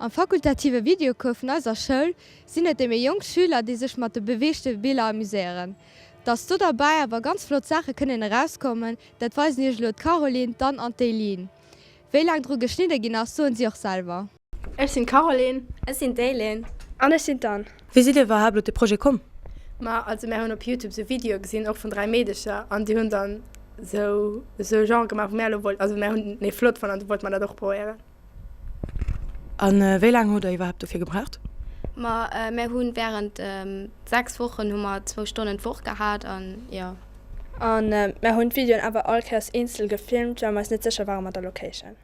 Am fakultative Videocours vun eiser Schoul sinn et déi méi jonk Schüler, déi sech mat de beweegte Biller amuséieren. Dass do derbäi awer ganz flott Saache kënnen erauskommen, dat weisen iech elo d'Caroline, d'Anne an d'Eileen. Wéi laang dru geschnidde ginn ass, soen si och selwer. Ech sinn d'Caroline. Ech sinn d'Eileen. An ech sinn d'Anne. Wéi sidd dir iwwerhaapt op de Projet komm? Ma also mär hunn op Youtube sou Videoe gesinn, och vun 3 Meedecher, an déi hunn dann sou sou e Genre gemaach wou mär elo wollten, also mär hunn dee flott fonnt an du wollte mer dat och probéieren. A wéi laang hutt der iwwerhaapt dofir gebraucht? Ma mär hunn während 6 Wochen hu mer zwou Stonnen d'Woch gehat an jo. An mär hunn d'Videoen awer all Kéiers eenzel gefilmt, well mer eis net sécher ware mat der Location.